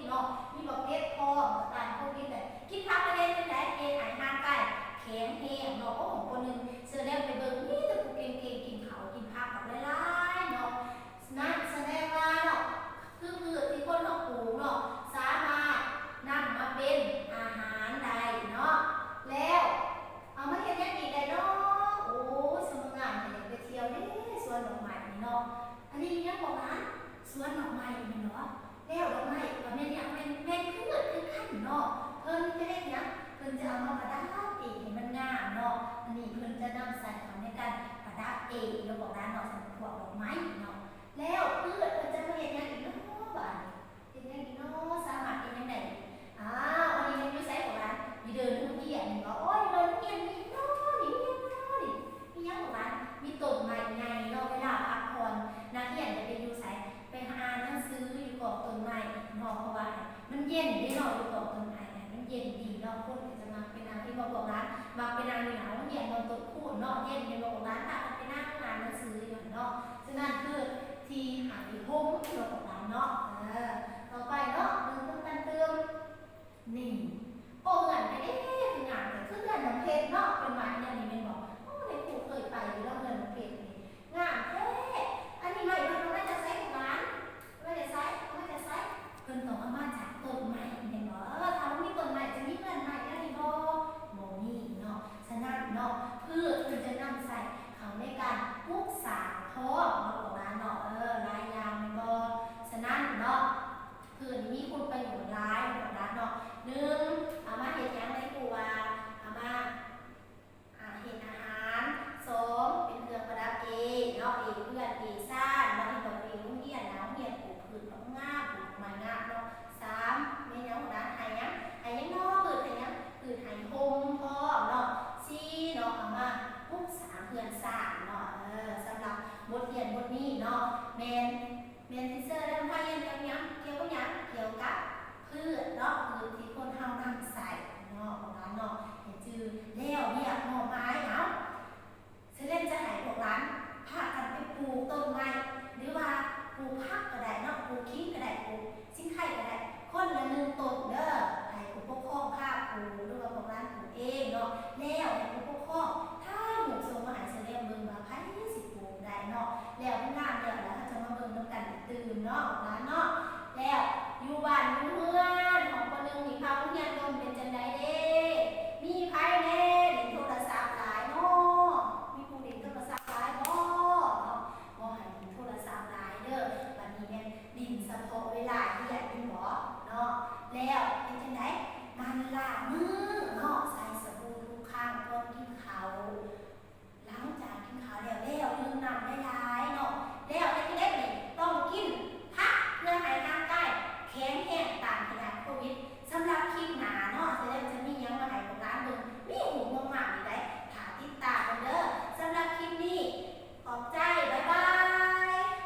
ເນາະ ມີບັກເຫັດພ້ອມ ຕ້ານໂຄວິດແຫຼະ. ກິນຜັກແລ້ວເຮັດຈັ່ງໃດ? ເຮັດໃຫ້ຮ່າງກາຍແຂງແຮງເນາະ. ໂອ້ ຄົນໜຶ່ງເຊື່ອແລ້ວໄປເບິ່ງ ມີແຕ່ຜູ້ເກັ່ງໆ ກິນເຂົ້າກິນຜັກບັກຫຼາຍໆເນາະ. ນັ້ນສະແດງວ່າເນາະ ຄືພືດທີ່ຄົນເຮົາປູກເນາະ ສາມາດນຳມາເປັນອາຫານໄດ້ເນາະ. ແລ້ວເອົາມາເຮັດຫຍັງອີກໄດ້ເນາະ? ໂອ້ຍ ສະມາງາມ ຢາກໄປທ່ຽວເດ້ ສວນດອກໄມ້ນີ້ເນາະ. ອັນນີ້ມີຫຍັງເກາະຫຼານ? ສວນດອກໄມ້ແມ່ນບໍ່? ແລ້ວດອກໄມ້ກໍແມ່ນຫຍັງ? ແມ່ນ ແມ່ນພືດຄືກັນເນາະ. ເພິ່ນຈະເຮັດຫຍັງ? ເພິ່ນຈະເອົາມາປະດັບເອງໃຫ້ມັນງາມເນາະ. ອັນນີ້ເພິ່ນຈະນຳໃສ່ເຂົ້າໃນການປະດັບເອງເນາະ ເກາະຫຼານເນາະ ສຳລັບພວກດອກໄມ້ເນາະ. ແລ້ວພືດເພິ່ນຈະມາເຮັດຫຍັງອີກເນາະ? ບາດນີ້ເຮັດຫຍັງອີກເນາະ? ສາມາດເຮັດຫຍັງໄດ້ອີກ? ອ້າວ ອັນນີ້ແມ່ນຢູ່ໃສເກາະຫຼານ? ຢູ່ເດີ່ນໂຮງຮຽນແມ່ນບໍ່? ໂອ້ຍ ເດີ່ນໂຮງຮຽນມີຫຍັງເນາະ? ນີ້ມີຫຍັງເນາະນີ້? ມີຫຍັງເກາະຫຼານ? ມີຕົ້ນໄມ້ໃຫຍ່ເນາະ. ເວລາພັກຜ່ອນ ນັກຮຽນຈະໄປຢູ່ໃສ? ໄປຫາອ່ານໜັງສືຢູ່ກອກຕົ້ນໄມ້ເນາະ ເພາະວ່າມັນເຢັນເດ້ເນາະ ຢູ່ກອກຕົ້ນໄມ້ ມັນເຢັນດີເນາະ. ຄົນກໍຈະມັກໄປນັ່ງ ເຫັນບໍ່ພວກຫຼານ? ມັກໄປນັ່ງຢູ່ໜ້າໂຮງຮຽນບ່ອນຕົ້ນຄູນເນາະ ເຢັນແມ່ນບໍ່ພວກຫຼານ? ພາກັນໄປນັ່ງອ່ານໜັງສືຢູ່ຫັ້ນເນາະ. ສະນັ້ນຄືທີ່ໃຫ້ໂຮມເນາະພວກຫຼານເນາະ. ເອີ ຕໍ່ໄປເນາະ ເບິ່ງນຳກັນຕື່ມ. ນີ້ ໂອ້ ເຮືອນໃຜເດ້ ຄືງາມແທ້ ຄືເຮືອນນ້ອງເພັດເນາະ ເພິ່ນວ່າແນວນີ້ແມ່ນບໍ່? ໂອ້ ແມ່ຄູເຄີຍໄປຢູ່ແລ້ວ ເຮືອນນ້ອງເພັດນີ້ ງາມແທ້. ອັນນີ້ໄມ້ເພິ່ນເອົາມາຈາກໃສພວກຫຼານ? ເອົາມາຈາກໃສ? ເອົາມາຈາກໃສ? ເພິ່ນຕ້ອງເອົາມາຈາກຕົ້ນໄມ້ແມ່ນບໍ່? ເອີ ຖ້າບໍ່ມີຕົ້ນໄມ້ຈະມີເຮືອນໄມ້ແນວນີ້ບໍ່? ບໍ່ມີເນາະ. ສະນັ້ນເນາະ ພືດເພິ່ນຈະນຳໃຊ້ເຂົ້າໃນການປຸກສ້າງພ້ອມເນາະພວກຫຼານເນາະ. ເອີ ຫຼາຍຢ່າງແມ່ນບໍ່? ສະນັ້ນເນາະ ພືດນີ້ມີຄຸນປະໂຫຍດຫຼາຍພວກຫຼານເນາະ. ໜຶ່ງ